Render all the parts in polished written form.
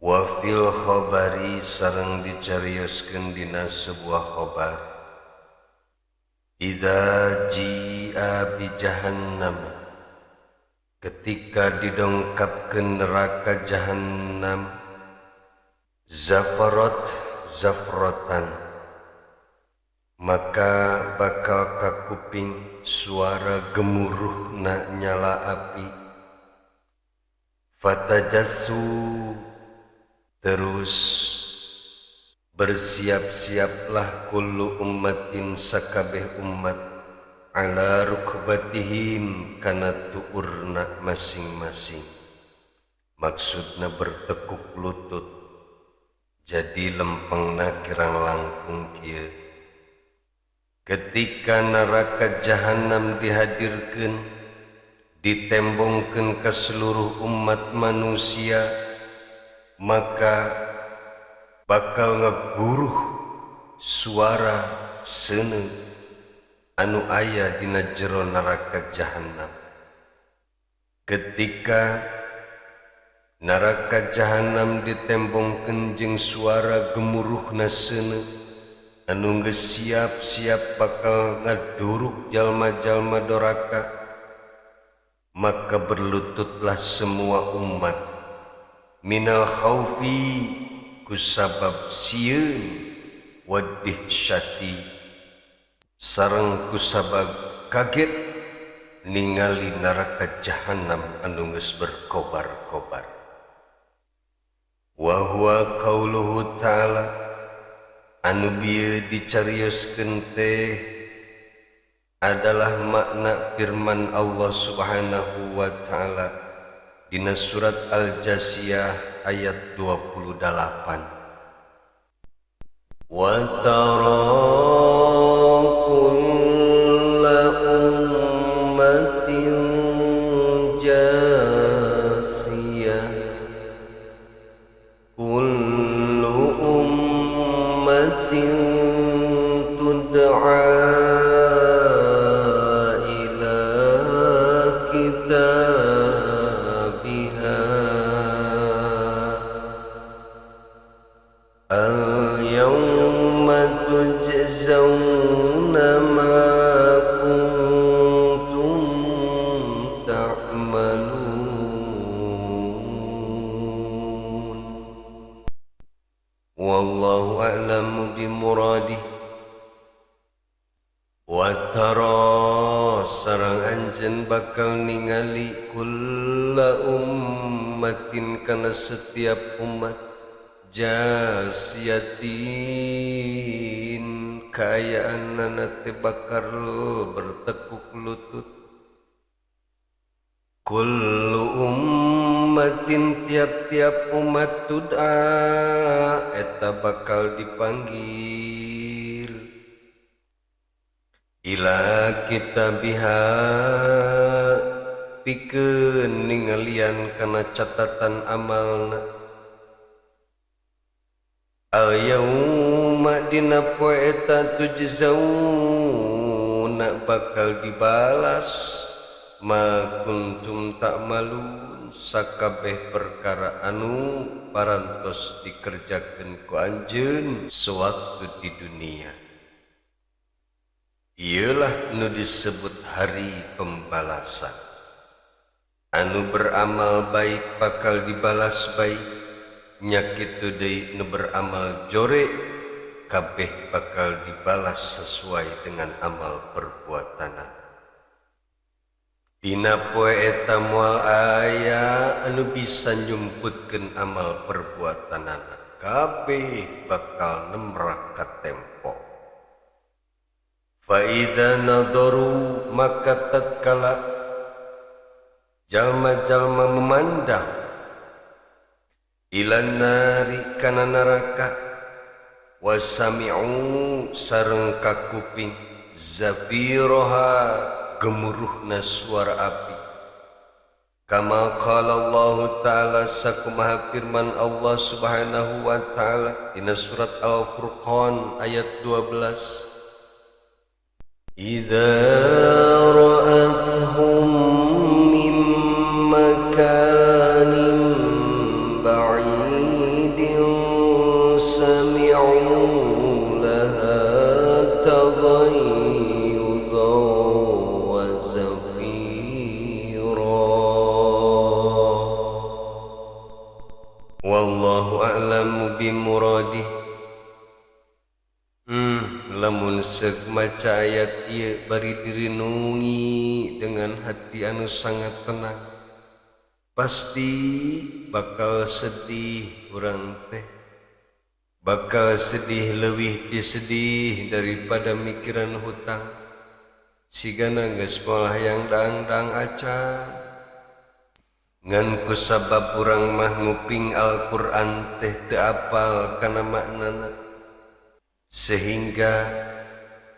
Wa fil khabari sareng dicarioskeun dina sebuah khabar idza ji'a bi jahannam, ketika didongkapkeun neraka jahannam, zafarat zafratan, maka bakal kakuping suara gemuruhna nyala api. Fatajassu, terus bersiap-siaplah, kullu ummatin sakabeh umat, ala rukbatihim kana tuurna masing-masing, maksudna bertekuk lutut. Jadi lempengna kirang langkung kieu: ketika neraka jahanam dihadirkan, ditembongkeun ke seluruh umat manusia, maka bakal ngeguruh suara seuneu anu aya dina jero neraka jahanam. Ketika neraka jahanam ditembongkeun jeung suara gemuruhna seuneu anu geus siap-siap bakal ngaduruk jalma-jalma doraka, maka berlututlah semua umat minal khaufi kusabab sieun, wadihsyati sareng kusabab kaget ningali neraka jahanam anu geus berkobar-kobar. Wa huwa qauluhu ta'ala, anu bieu dicarioskeun teh adalah makna firman Allah Subhanahu wa ta'ala dina surat Al-Jasiyah ayat 28. Wa tara kulla ummatin jasiyah, kullu ummatin tud'a ila kitabiha al-yawma tujzauna ma kuntum ta'malun. Wallahu a'lamu bimuradih. Wa tara sareng anjeun bakal ningali, kulla ummatin kana setiap umat, jasiyatin kaayaanana teh bakal bertekuk lutut. Kullu ummatin tiap-tiap umat, tud'a eta bakal dipanggil, ila kitabiha pikeun ningalian kana catatan amalna. Al yauma dina poe eta, tujzauna bakal dibalas, ma kuntum ta'malun sakabeh perkara anu parantos dikerjakeun ku anjeun sewaktu di dunia. Iyalah nu disebut hari pembalasan. Anu beramal baik bakal dibalas baik, nya kitu deui nu beramal jore, kabeh bakal dibalas sesuai dengan amal perbuatanna. Dina poe eta moal aya anu bisa nyumputkeun amal perbuatanana, kabeh bakal nemrak ka tempo. Fa idza nadaru, maka tatkala jalma-jalma memandang, ilan nari kana neraka, wasami'u sareng kakuping, zafiroha gemuruhna suara api. Kama qala Allah ta'ala sakumaha firman Allah Subhanahu wa ta'ala dina surat Al-Furqan ayat 12. Idza ra'athum min makanin ba'id. Wallahu a'lamu bimuradih. Lamun seuk maca ayat ieu bari direnungi dengan hati anu sangat tenang, pasti bakal sedih urang teh, bakal sedih leuwih ti sedih daripada mikiran hutang. Sigana geus moal hayang dangdang acan. Ngan kusabab urang mah nguping Al-Qur'an teh teu apal kana maknana, sehingga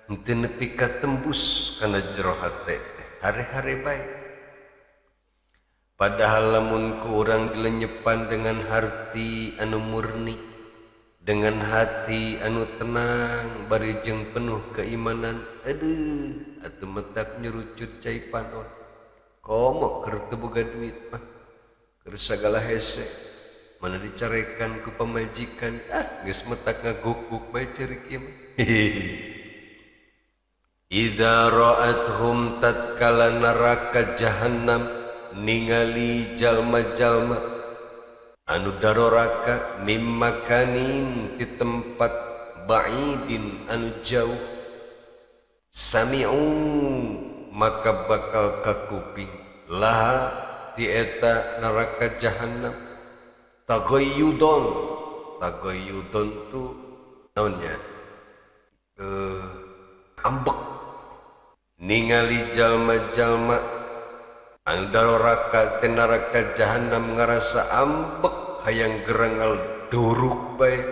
henteu nepi ka tembus kana jero hate teh hare-hare bae. Padahal lamun ku urang dilenyepan dengan harti anu murni, dengan hati anu tenang bari jeung penuh keimanan, aduh atuh metak nyerucut cai panon. Komo keur teu boga duit mah, keur sagala hese, mana dicarekan ku pamajikan, ah geus metak ngaguguk bae ceurik ieu mah. Idza ra'athum tatkala neraka jahannam ningali jalma-jalma anu daroraka mimakanin di tempat ba'idin anu jauh, sami'u maka bakal kakuping laha ti eta neraka jahannam tagayyudon. Tagayyudon tu naonnya, ambek ningali jalma-jalma anu daroraka ti neraka jahannam ngarasa ambek hayang gerengal duruk bae.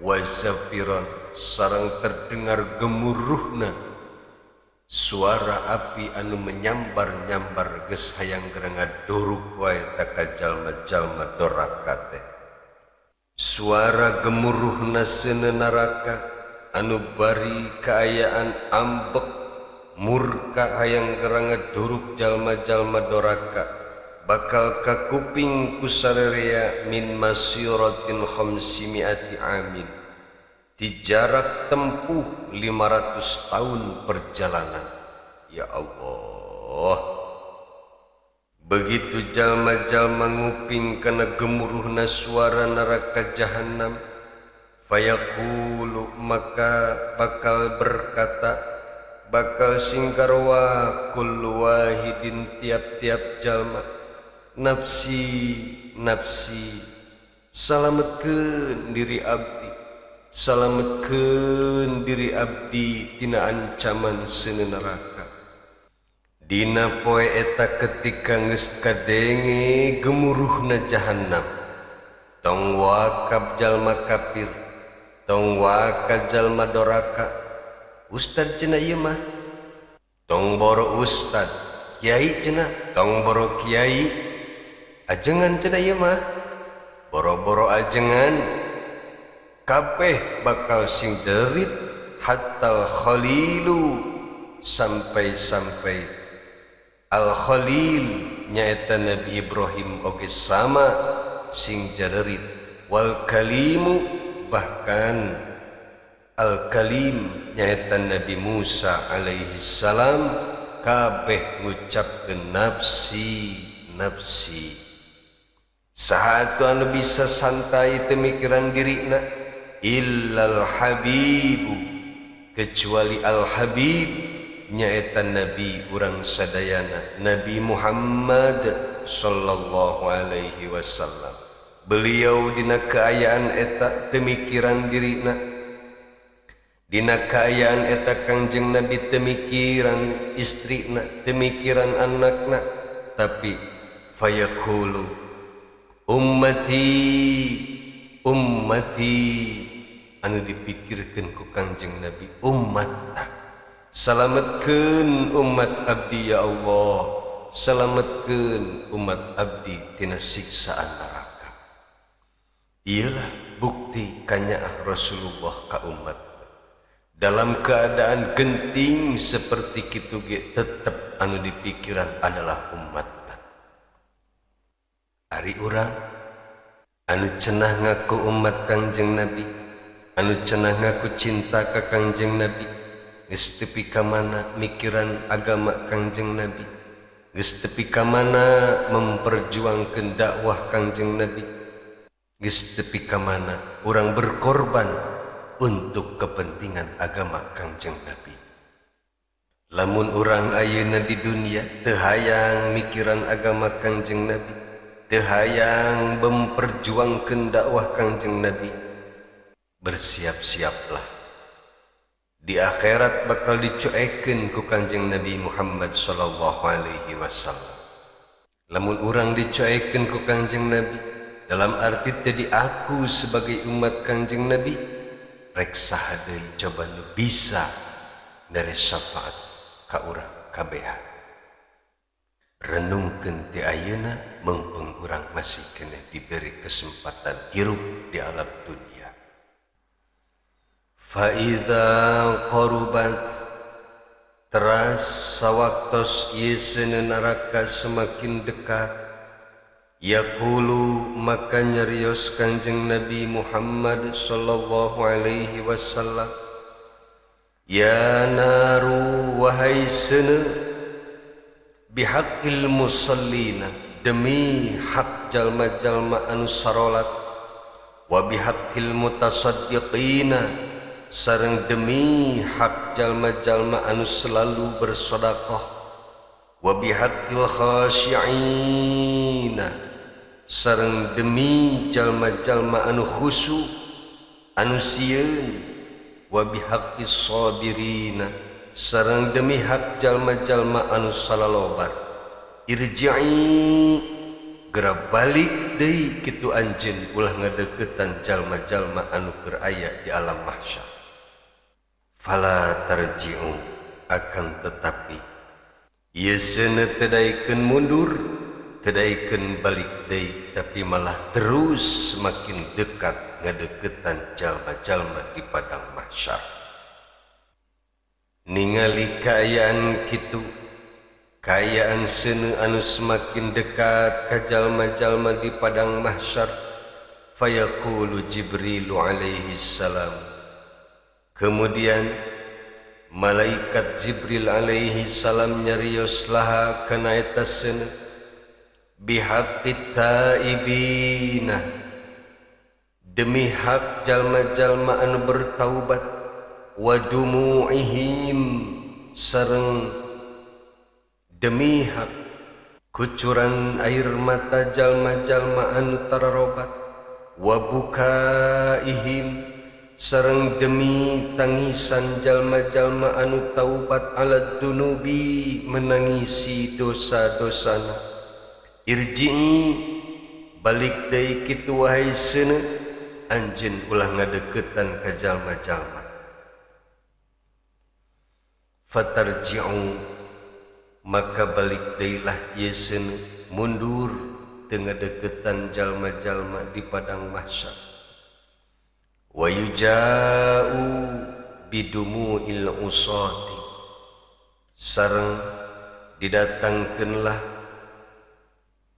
Wazafiron sareng terdengar gemuruhna suara api anu menyambar-nyambar geus hayang gerengal duruk wae taka jalma-jalma doraka teh. Suara gemuruhna seuneu neraka anu bari kaayaan ambek murka hayang gerengal duruk jalma-jalma doraka bakal kakuping ku sarerea min masyiratin khamsimiati amin, di jarak tempuh 500 tahun perjalanan. Ya Allah, begitu jalma-jalma nguping kana gemuruhna suara neraka jahannam, fayaqulu maka bakal berkata, bakal singkarwa kullu wahidin tiap-tiap jalma, nafsi nafsi, salametkeun diri abdi, salametkeun diri abdi tina ancaman seuneu neraka. Dina poe eta ketika geus kadenge gemuruhna jahannam, tong wakab jalma kafir, tong waka jalma doraka. Ustad cenah ieu mah, tong boro ustad, kiai cenah, tong boro kiai, ajengan cenah ieu mah, boro-boro ajengan, kabeh bakal sing jerit hatal khalilu, sampai-sampai al khalil nyaeta Nabi Ibrahim oge sama sing jerit, wal kalimu bahkan al kalim nyaeta Nabi Musa alaihi salam, kabeh ngucapkeun nafsi nafsi. Saha atuh anu bisa santai teu mikiran dirina, illal habibu, kecuali al habib nyaeta nabi urang sadayana Nabi Muhammad sallallahu alaihi wasallam. Beliau dina kaayaan eta teu mikiran dirina, dina kaayaan eta Kangjeng Nabi teu mikiran istrina, teu mikiran anakna, tapi fayaqulu ummati ummati, anu dipikirkeun ku Kangjeng Nabi umatna. Salametkeun umat abdi ya Allah, salametkeun umat abdi tina siksaan neraka. Iyalah bukti kanyaah Rasulullah ka umat. Dalam keadaan genting seperti kitu ge tetep anu dipikiran adalah umatna. Ari urang anu cenah ngaku umat Kangjeng Nabi, anu cenah ngaku cinta ka Kangjeng Nabi, geus tepi ka mana mikiran agama Kangjeng Nabi, geus tepi ka mana memperjuangkeun dakwah Kangjeng Nabi, Geus tepi ka mana urang berkorban untuk kepentingan agama Kangjeng Nabi. Lamun urang ayeuna di dunia teu hayang mikiran agama Kangjeng Nabi, teu hayang memperjuangkeun dakwah Kangjeng Nabi, bersiap-siaplah. Di akhirat bakal dicuekeun ku Kangjeng Nabi Muhammad sallallahu alaihi wasallam. Lamun urang dicuekeun ku Kangjeng Nabi, dalam arti tadi aku sebagai umat Kangjeng Nabi, rek saha deui coba nu bisa mere syafaat ka urang kabehan. Renungkeun ti ayeuna meungpeung urang masih keneh diberi kesempatan hirup di alam dunia. Fa idza qarubat, teras sawaktos ieu seuneu neraka semakin dekat, yaqulu maka nyarios Kangjeng Nabi Muhammad sallallahu alaihi wasallam, ya naru, wahai seuneu, bihaqqil musallina, demi hak jalma-jalma anu sarolat, wa bihaqqil mutasaddiqina, sareng demi hak jalma-jalma anu selalu bersedekah, wa bihaqqil khashi'ina, sareng demi jalma-jalma anu khusyuk anu sieun, wa bihaqqis sabirina, sareng demi hak jalma-jalma anu salalobar. Irji'i, gera balik deui kitu anjeun, ulah ngadeukeutan jalma-jalma anu keur aya di alam mahsyar. Fala tarji'u, akan tetapi ieu seuneu teu daekeun mundur, teu daekeun balik deui, tapi malah terus semakin dekat ngadeukeutan jalma-jalma di padang mahsyar. Ningali kaayaan kitu, kaayaan seuneu anu semakin dekat ka jalma-jalma di padang mahsyar, fayaqulu Jibrilu alaihi salam, kemudian malaikat Jibril alaihi salam nyarios laha kana eta seuneu, bihaqqit taibina, demi hak jalma-jalma anu bertaubat, wa dumu'ihim, sareng demi hak kucuran air mata jalma-jalma anu tararobat, wa bukaihim, sareng demi tangisan jalma-jalma anu taubat ala dunubi, menangisi dosa-dosana. Irji'i, balik deui kitu wahai seuneu, anjeun ulah ngadeukeutan ka jalma-jalma. Fatarji'u, maka balik deuilah ieu seuneu, mundur teu ngadeukeutan jalma-jalma di padang mahsyar. Wa yuja'u bidumu'il usati, sareng didatangkeunlah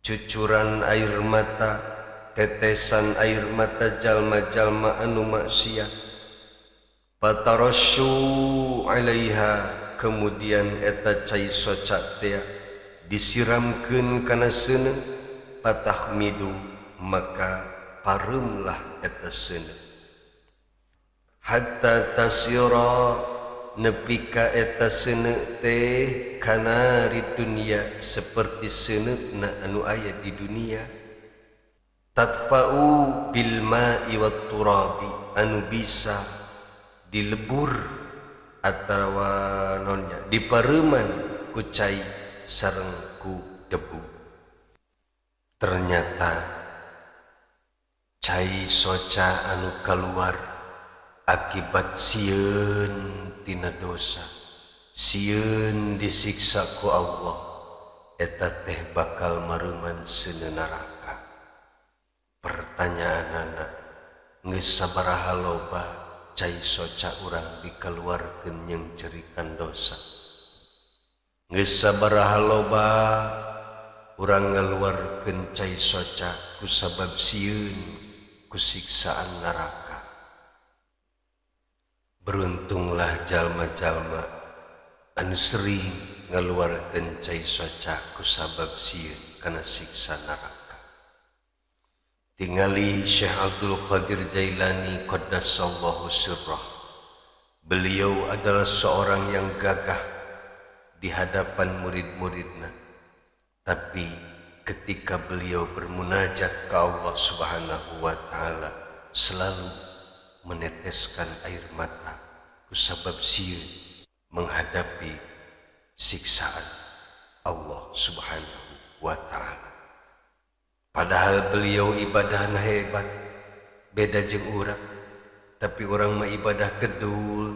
cucuran air mata, tetesan air mata jalma-jalma anu maksiat. Fatarasyu 'alaiha, kemudian eta cai soca teh disiramkeun kana seuneu, patahmidu, maka pareumlah eta seuneu. Hatta tasira, nepi ka eta seuneu teh kana di dunia, seperti seuneuna anu aya di dunia. Tatfa'u bil ma'i wat turabi, anu bisa dilebur atawa nonnya dipareuman ku cai sareng ku debu. Ternyata cai soca anu kaluar akibat sieun tina dosa, sieun disiksa ku Allah, eta teh bakal mareuman seuneu neraka. Pertanyaanana, geus sabaraha loba cai soca urang dikeluarkeun jeung cerikan dosa? Geus sabaraha loba urang ngaluarkeun cai soca ku sabab sieun ku siksaan neraka? Beruntunglah jalma-jalma anu sering ngaluarkeun cai soca ku sabab sieun kana siksa neraka. Tingali Syekh Abdul Qadir Jailani qaddasallahu sirrah. Beliau adalah seorang yang gagah di hadapan murid-muridnya. Tapi ketika beliau bermunajat ke Allah Subhanahu wa taala selalu meneteskan air mata kusabab sieun menghadapi siksaan Allah Subhanahu wa taala. Padahal beliau ibadahna hebat, beda jeung urang. Tapi urang mah ibadah kedul,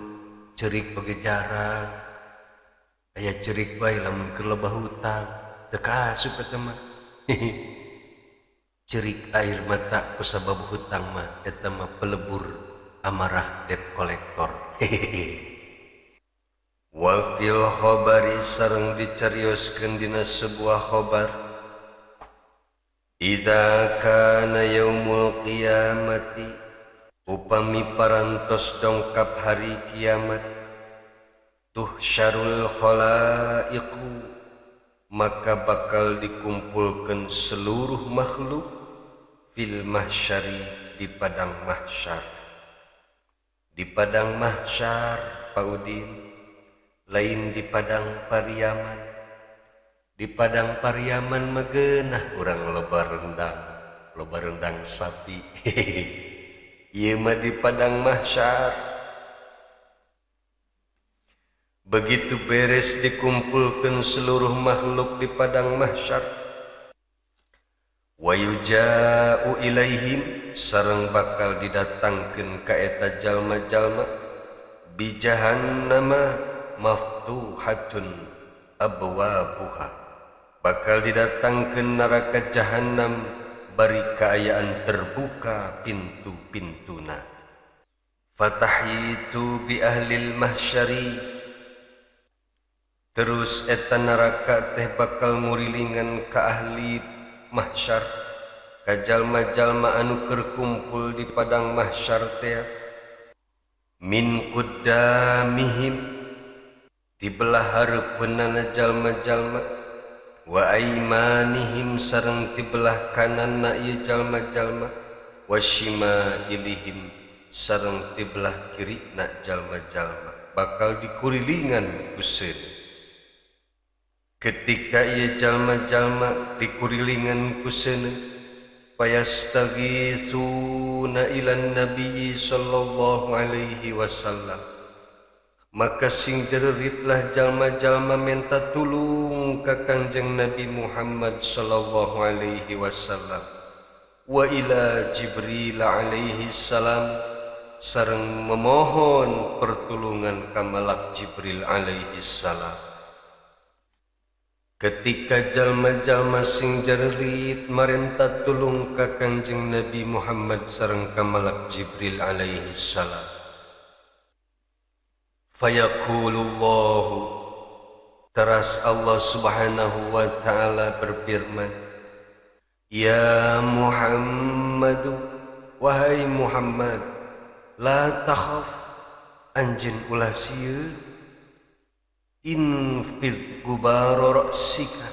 cerik oge jarang. Aya cerik bae lamun keur loba hutang, teu kaasup eta mah. Cerik air mata kusabab hutang mah eta mah pelebur amarah debt collector. Wa fil khabari sareng dicarioskeun dina sebuah khabar. Idza kana yaumul qiyamati upami parantos dongkap hari kiamat tuhsyarul khalaiqu maka bakal dikumpulkan seluruh makhluk fil mahsyari di padang mahsyar. Di padang mahsyar Pak Udin, lain di padang Pariaman. Di padang Pariaman megenah urang loba rendang sapi. Ieu mah di padang mahsyar. Begitu beres dikumpulkan seluruh makhluk di padang mahsyar, wa yuja'u ilaihim sareng bakal didatangkeun ka eta jalma-jalma bi jahannama maftuhatun abwabuha, bakal didatangkeun neraka jahannam bari kaayaan terbuka pintu-pintuna. Fatahitu bi ahlil mahsyari, terus eta neraka teh bakal ngurilingan ka ahli mahsyar, ka jalma-jalma anu keur kumpul di padang mahsyar teh. Min quddamihim, di belah hareupeunana jalma-jalma, wa aimanihim sareng ti belah kananna ieu jalma-jalma, wa shimailihim sareng ti belah kirina jalma-jalma, bakal dikurilingan ku seuneu. Ketika ieu jalma-jalma dikurilingan ku seuneu, fayastaghitsuna ilan nabiyyi sallallahu alaihi wasallam, maka sing jereritlah jalma-jalma menta tulung ka Kangjeng Nabi Muhammad sallallahu alaihi wasallam, wa ila Jibril alaihi salam sareng memohon pertulungan ka malak Jibril alaihi salam. Ketika jalma-jalma sing jererit marenta tulung ka Kangjeng Nabi Muhammad sareng ka malak Jibril alaihi salam, fayaqulullahu, teras Allah Subhanahu wa taala berfirman, ya Muhammadu, wahai Muhammad, la takhaf, anjeun ulah sieun, infid gubaro ra'sika,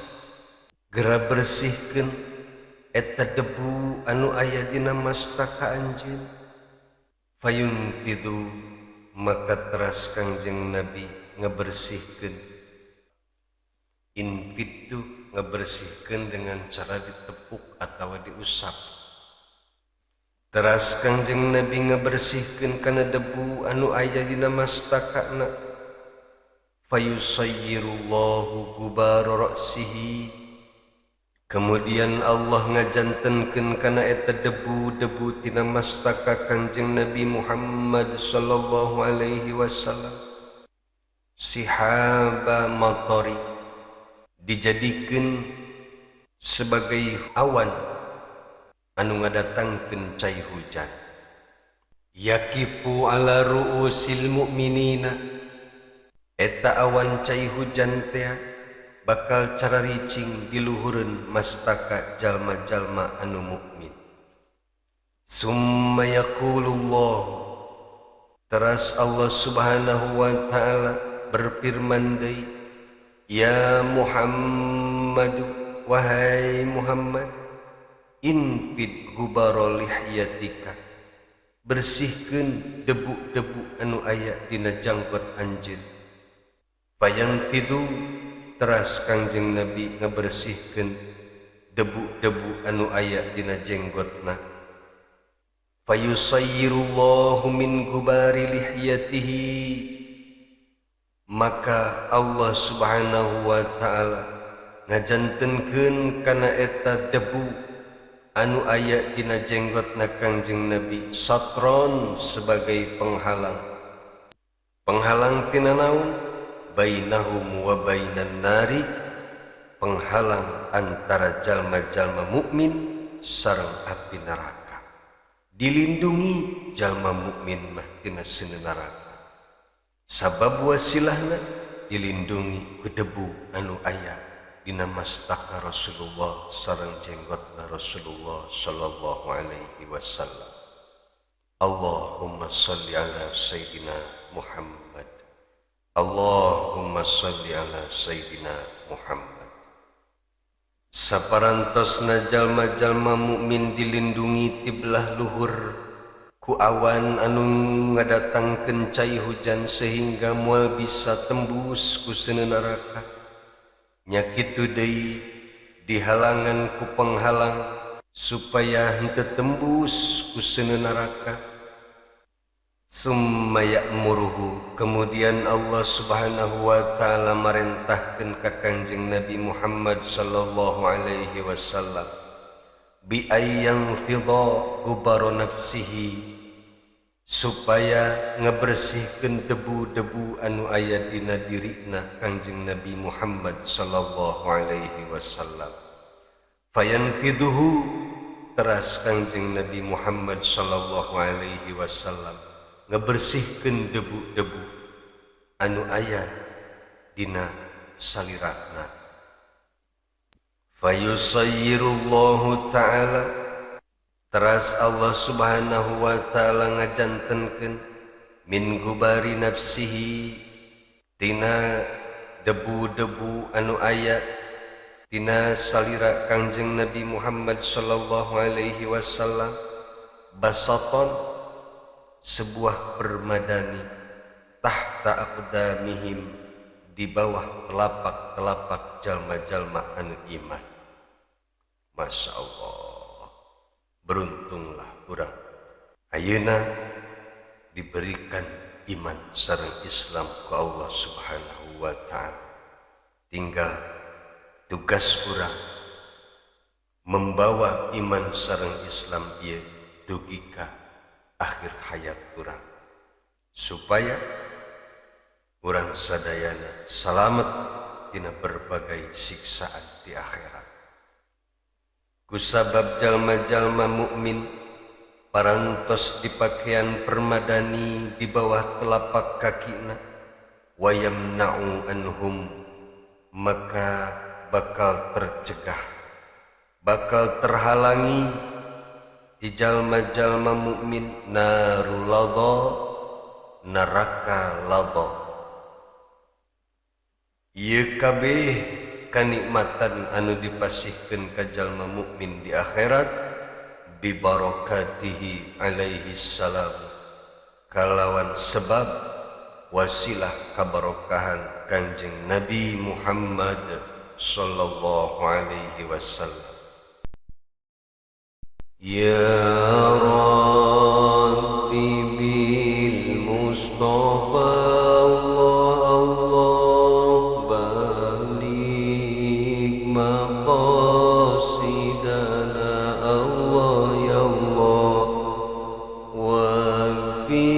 gera bersihkeun eta debu anu aya dina mastaka anjeun. Fayunfidu, maka teras Kangjeng Nabi ngebersihkeun. Infidu ngebersihkeun dengan cara ditepuk atau diusap. Teras Kangjeng Nabi ngebersihkeun kana debu anu aya dina mastakana. Fayusayyirullahu gubaro ra'sihi, kemudian Allah ngajantenkeun kana eta debu-debu tina mastaka Kangjeng Nabi Muhammad sallallahu alaihi wasallam sihaba matori, dijadikeun sebagai awan anu ngadatangkeun cai hujan. Yakifu ala ru'usil mu'minina, eta awan cai hujan teh bakal cararicing di luhureun mastaka jalma-jalma anu mukmin. Summa yaqulullah, teras Allah Subhanahu wa taala berfirman deui, ya Muhammad, wahai Muhammad, Infid gubaro lihyatika, bersihkeun debu-debu anu aya dina janggot anjeun. Fayanfidu, teras Kangjeng Nabi ngabersihkeun debu-debu anu aya dina jenggotna. Fayusayyirullahu min gubari lihyatihi, maka Allah Subhanahu wa ta'ala ngajantenkeun kana eta debu anu aya dina jenggotna Kangjeng Nabi satron sebagai penghalang. Penghalang tina naon? Bainahum wa bainan nari, penghalang antara jalma-jalma mukmin sareng api neraka. Dilindungi jalma mukmin mah tina seuneu neraka. Sabab wasilahna dilindungi ku debu anu aya dina mastaka Rasulullah sareng jenggotna Rasulullah sallallahu alaihi wasallam. Allahumma shalli ala sayyidina Muhammad. Allahumma shalli ala sayyidina Muhammad. Saparantosna jalma-jalma mukmin dilindungi ti belah luhur ku awan anu ngadatangkeun cai hujan sehingga moal bisa tembus ku seuneu neraka. Nya kitu deui dihalangan ku penghalang supaya henteu tembus ku seuneu neraka. Summa ya'muruhu, kemudian Allah Subhanahu wa ta'ala marentahkeun ka Kangjeng Nabi Muhammad sallallahu alaihi wasallam bi ayyang fidha gubaro nafsihi, supaya ngabersihkeun debu-debu anu aya dina dirina Kangjeng Nabi Muhammad sallallahu alaihi wasallam. Fayanfiduhu, teras Kangjeng Nabi Muhammad sallallahu alaihi wasallam ngabersihkeun debu-debu anu aya dina salirana. Fayusayyirullahu ta'ala, teras Allah Subhanahu wa ta'ala ngajantenkeun min gubari nafsihi, tina debu-debu anu aya tina salira Kangjeng Nabi Muhammad sallallahu alaihi wasallam basaton, sebuah permadani, tahta aqdamihim, di bawah telapak-telapak jalma-jalma anu iman. Masya Allah, beruntunglah urang ayeuna diberikan iman sareng Islam ku Allah Subhanahu wa ta'ala. Tinggal tugas urang membawa iman sareng Islam ieu dugi ka akhir hayat urang, supaya urang sadayana salamet tina berbagai siksaan di akhirat. Kusabab jalma-jalma mukmin parantos dipakaian permadani di bawah telapak kakina, wayamna'u anhum, maka bakal tercegah, bakal terhalangi di jalma-jalma mukmin narul ladha, neraka ladha. Ieu kabeh kanikmatan anu dipasihkeun ka jalma mukmin di akhirat bi barakatihi alaihi salam, kalawan sebab wasilah kabarokahan Kanjeng Nabi Muhammad sallallahu alaihi wasallam. Ya Rabbi bil Mustafa, Allah Allah balik maqasidana, Allah ya Allah waghfir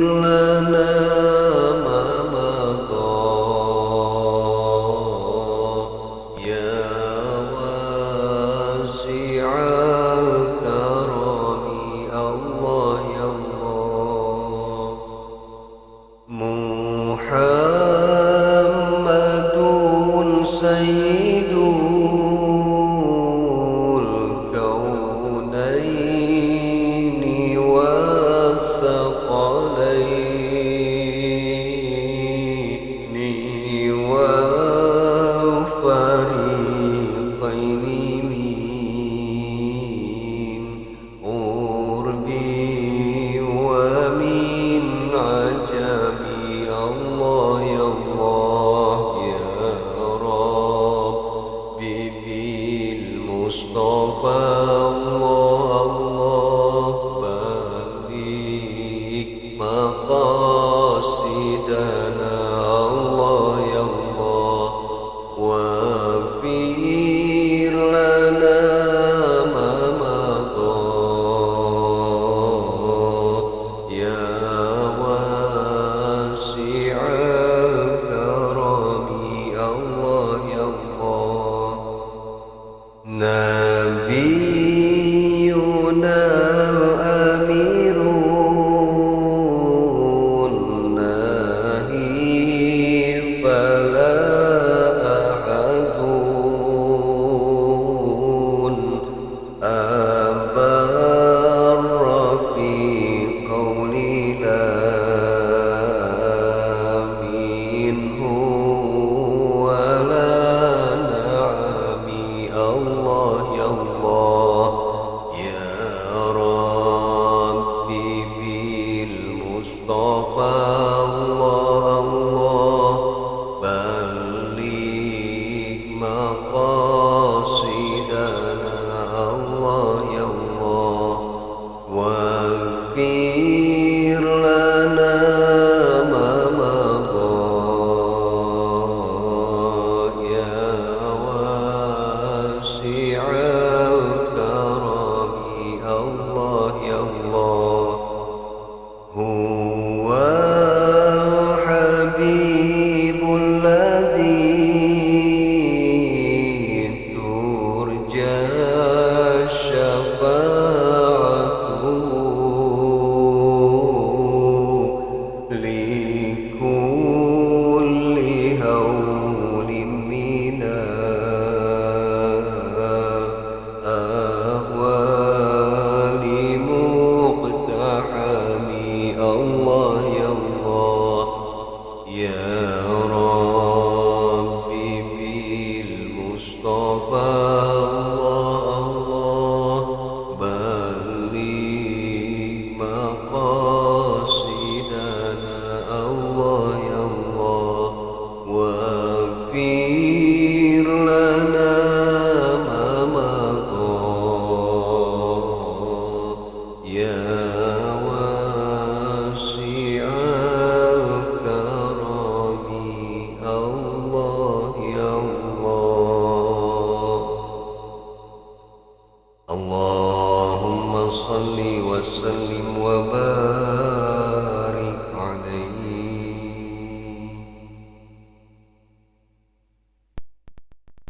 lana ma madha, ya wasi'al karami. واغفر لنا ما مضى يا واسع الكرم. الله يا الله هو الحبيب الذي ترجى شفاعته لكل هول من الأهوال مقتحم. الله يا الله يا ربي بالمصطفى الله بلغ مقاصدنا. الله يا الله واغفر لنا ما مضى يا واسع الكرم. الله يا الله. اللهم صل وسلم وبارك